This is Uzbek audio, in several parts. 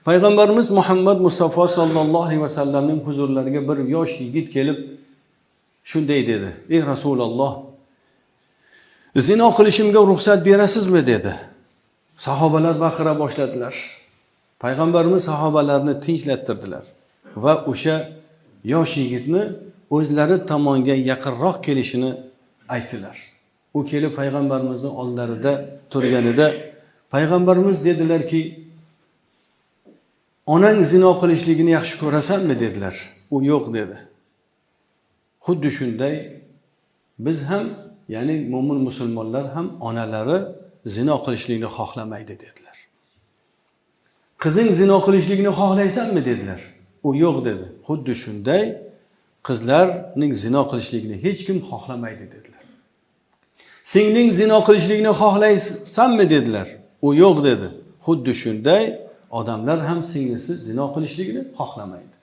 Payg'ambarimiz Muhammad Mustafa sollallohu alayhi vasallamning huzurlariga bir yosh yigit kelib shunday dedi: "Ey Rasululloh, zino qilishimga ruxsat berasizmi?" dedi. Sahobalar baqira boshladilar. Payg'ambarimiz sahobalarni tinchlattirdilar va o'sha yosh yigitni o'zlari tomonga yaqinroq kelishini aytdilar. U kelib payg'ambarimizni oldlarida turganida payg'ambarimiz dedilarki: "Onang zino qilishligini yaxshi ko'rasanmi?" dedilar. U "Yo'q" dedi. Xuddi shunday biz ham, ya'ni mo'min musulmonlar ham onalari zino qilishlikni xohlamaydi dedilar. "Qizing zino qilishlikni xohlaysanmi?" dedilar. U "Yo'q" dedi. Xuddi shunday qizlarning zino qilishligini hech kim xohlamaydi dedilar. "Singling zino qilishlikni xohlaysanmi?" dedilar. U "Yo'q" dedi. Xuddi shunday odamlar ham singlisi zino qilishligini xohlamaydi.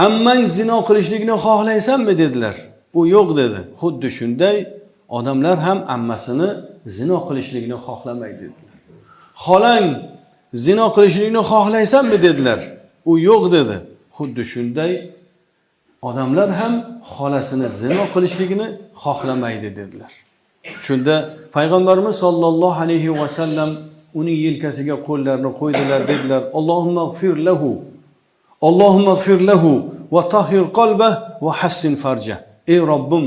"Ammang zino qilishlikni xohlaysanmi?" dedilar. U "Yo'q" dedi. Xuddi shunday odamlar ham ammasini zino qilishlikni xohlamaydi dedilar. "Xolang zino qilishlikni xohlaysanmi?" dedilar. U "Yo'q" dedi. Xuddi shunday odamlar ham xolasini zino qilishligini xohlamaydi dedilar. Shunda payg'ambarimiz sollallohu alayhi vasallam uning yelkasiga qo'llarini qo'ydilar, dedilar: "Allohumma g'fir lahu, Allohumma g'fir lahu va tahhir qalbah va hassin farja." Ey Robbim,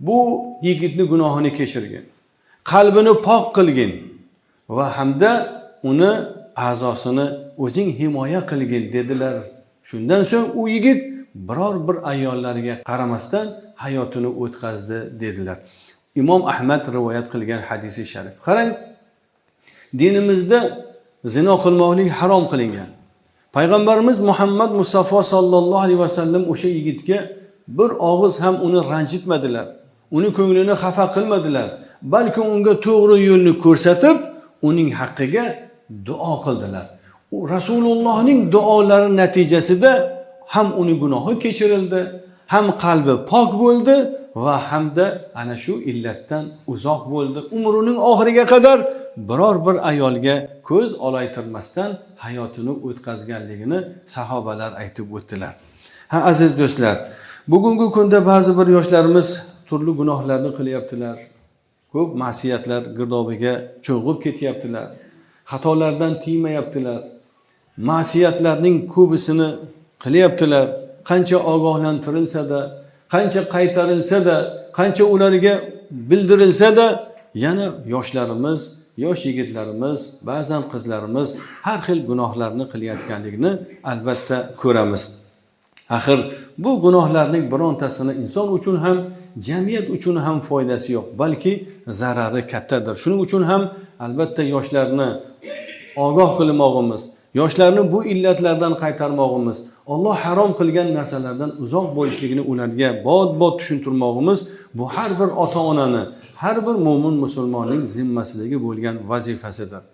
bu yigitni gunohini kechirgin, qalbini pok qilgin va hamda uni a'zosini o'zing himoya qilgin dedilar. Shundan so'ng u yigit biror bir ayollarga qaramasdan hayotini o'tkazdi dedilar. Imom Ahmad rivoyat qilgan hadisi sharif. Qarang, dinimizda zino qilmoqlik harom qilingan. Payg'ambarimiz Muhammad Mustafa sollallohu alayhi vasallam o'sha yigitga bir og'iz ham uni ranjitmadilar, uni ko'nglini xafa qilmadilar, balki unga to'g'ri yo'lni ko'rsatib, uning haqqiga duo qildilar. U Rasulullohning duolari natijasida ham uni gunohi kechirildi, ham qalbi pok bo'ldi va hamda ana shu illatdan uzoq bo'ldi. Umrining oxiriga qadar biror bir ayolga ko'z olaytirmasdan hayotini o'tkazganligini sahobalar aytib o'tdilar. Ha, aziz do'stlar, bugungi kunda ba'zi bir yoshlarimiz turli gunohlarni qilyaptilar. Ko'p ma'siyatlar girdobiga cho'g'ib ketyaptilar. Xatolardan tiymayaptilar. Ma'siyatlarning ko'bisini qilyaptilar. Qancha ogohlantirilsa-da, qancha qaytarilsa-da, qancha ularga bildirilsa-da, yana yoshlarimiz, yosh yigitlarimiz, ba'zan qizlarimiz har xil gunohlarni qilayotganligini albatta ko'ramiz. Axir bu gunohlarning birontasini inson uchun ham, jamiyat uchun ham foydasi yo'q, balki zarari kattadir. Shuning uchun ham albatta yoshlarni ogoh qilmoqimiz, yoshlarni bu illatlardan qaytarmoqimiz, Alloh harom qilgan narsalardan uzoq bo'lishligini ularga bot-bot tushuntirmoqimiz bu har bir ota-onani, har bir mo'min musulmonning zimmasidagi bo'lgan vazifasidir.